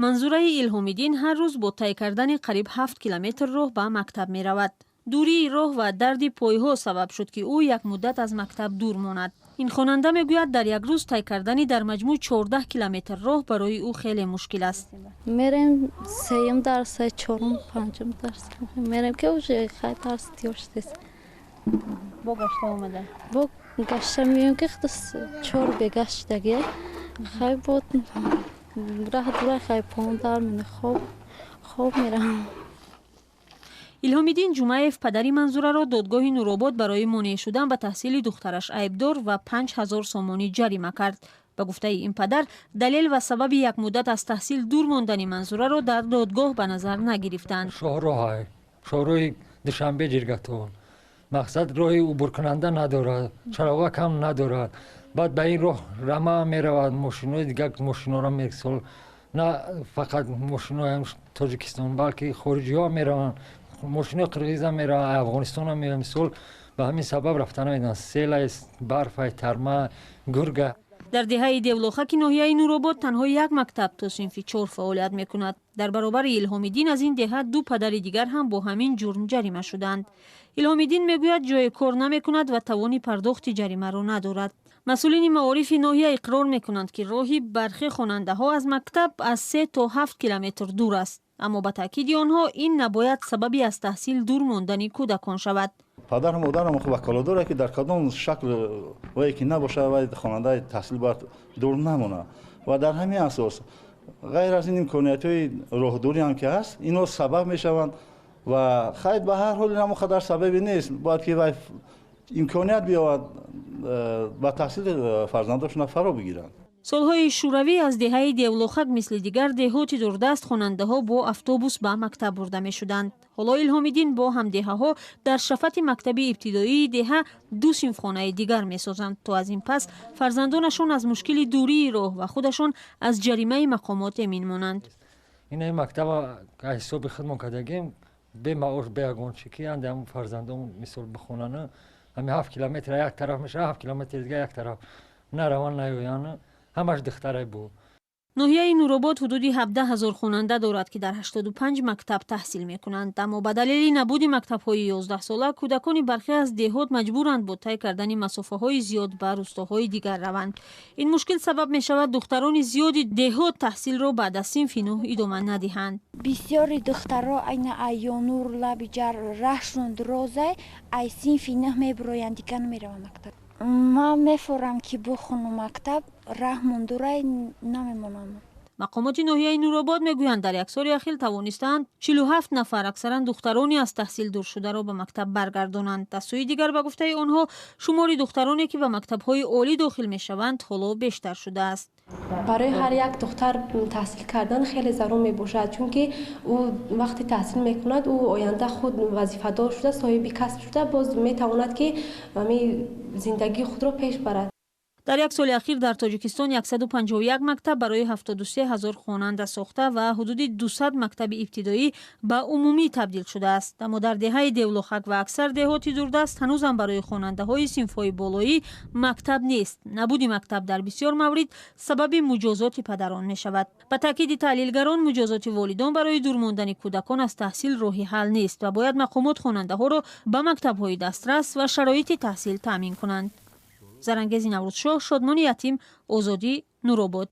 Манзураи Илҳомиддин ҳар рӯз бо тай кардани қариб 7 километр роҳ ба мактаб меравад. Дурии роҳ ва дарди пойҳо сабаб шуд, ки ӯ як муддат аз мактаб дур монад. Ин хонанда мегӯяд, дар як рӯз тай кардани дар маҷмӯъ 14 километр роҳ барои ӯ хеле мушкил аст. Мерем сеюм дарс, чорум, панҷум дарс мерем, ки уже хай дарс тиёр шудест. Бо гашта омада. Бо гашта меоем, ки чор бегашт шудагия. Хай, бо раҳ дура, хай, пом дар хоб хоб мерам. Илҳомиддин Ҷумаев, падари Манзураро додгоҳи Нуробод барои монеъ шудан ба таҳсили духтараш айбдор ва 5000 сомонӣ ҷарима кард. Ба гуфтаи ин падар, далел ва сабаби як муддат аз таҳсил дур мондани Манзураро дар додгоҳ ба назар нагирифтанд. Шоҳроҳай, шоҳроҳи Душанбе Ҷиргатол, мақсад, роҳи убуркунанда надорад, чароғак ҳам надорад. Баъд ба ин роҳ рама меравад, мошинои дигар, мошинора мисол, на фақат мошинои Тоҷикистон, балки хориҷиҳо мераванд, мошинои қирғиза мераванд, Афғонистона мераванд. Мисол, ба ҳамин сабаб рафта намедонанд: селай, барфай, тарма, гурга. Дар деҳаи Девлохаки ноҳияи Нуробод танҳо як мактаб то синфи чор фаъолият мекунад. Дар баробари Илҳомиддин аз ин деҳа ду падари дигар ҳам бо ҳамин ҷурм ҷарима шуданд. Илҳомиддин мегӯяд, ҷое кор намекунад ва тавони пардохти ҷаримаро надорад. Масъулини маорифи ноҳия иқрор мекунанд, ки роҳи бархе хонандаҳо аз мактаб аз 3 то 7 километр дур аст, аммо ба таъкиди онҳо, ин набояд сабаби аз таҳсил дур мондани кӯдакон шавад. Падару модарам ваколат дорад, ки дар кадом шакл вае ки набошад, вай хонандаи таҳсил бояд дур намонад. Ва дар ҳамин асос, ғайр аз ин, имкониятҳои роҳдурӣ ҳам ки ҳаст, инҳо сабаб мешаванд. Ва хайр, ба ҳар ҳол, ин қадар сабабе нест, бояд ки вай имконият биёбад, ба таҳсили фарзандошона фаро бигиранд. Солҳои шӯравӣ аз деҳаи Девлохак, мисли дигар деҳоти дурдаст, хонандаҳо бо автобус ба мактаб бурда мешуданд. Ҳоло Илҳомиддин бо ҳамдеҳаҳо дар шафати мактаби ибтидоии деҳа ду синфхонаи дигар месозанд, то аз ин пас фарзандонашон аз мушкили дурии роҳ ва худашон аз ҷаримаи мақомот эмин монанд. Ина мактаба аз ҳисоби худмон кардагим, бемаош, бе ягон чи, ки анде ҳамн фарзандон, мисол, бихонанд. Ҳами 7 километр як тараф мешава, 7 километри дига як тараф, нараванд, наёянд, ҳамаш духтарай буд. Ноҳияи Нуробод ҳудуди 17 ҳазор хонанда дорад, ки дар 85 мактаб таҳсил мекунанд. Аммо ба далели набуди мактабҳои 11сола, кӯдакони бархе аз деҳот маҷбуранд бо тай кардани масофаҳои зиёд ба рӯстоҳои дигар раванд. Ин мушкил сабаб мешавад, духтарони зиёди деҳот таҳсилро баъд аз синфи нӯҳ идома надиҳанд. Бисёри духтаро айна Айёнур, Лабиҷар раҳшон дурозай, ай синфи нӯҳ мебироянд, дигар намераванд мактаб. Ман мефорам, ки бихонам мактаб, раҳ мондурай, намемонам. Мақомоти ноҳияи Нуробод мегӯянд, дар як соли ахир тавонистаанд 47 нафар, аксаран духтарони аз таҳсил дуршударо, ба мактаб баргардонанд. Аз сӯи дигар, ба гуфтаи онҳо, шумори духтароне, ки ба мактабҳои олӣ дохил мешаванд, ҳоло бештар шудааст. Барои ҳар як духтар таҳсил кардан хеле зарур мебошад, чунки ӯ вақте таҳсил мекунад, ӯ оянда худ вазифадор шуда, соҳиби касб шуда, боз метавонад, ки зиндагии худро пеш барад. Дар як соли ахир дар Тоҷикистон 151 мактаб барои 73 ҳазор хонанда сохта ва ҳудуди 200 мактаби ибтидоӣ ба умумӣ табдил шудааст. Аммо дар деҳаи Девлохак ва аксар деҳоти дурдаст ҳанӯзам барои хонандаҳои синфҳои болоӣ мактаб нест. Набуди мактаб дар бисёр маврид сабаби муҷозоти падарон мешавад. Ба таъкиди таҳлилгарон, муҷозоти волидон барои дур мондани кӯдакон аз таҳсил роҳи ҳал нест ва бояд мақомот хонандаҳоро ба мактабҳои дастрас ва шароити таҳсил таъмин кунанд. Зарангези Наврӯзшоҳ, Шодмони Ятим, Озодӣ, Нуробод.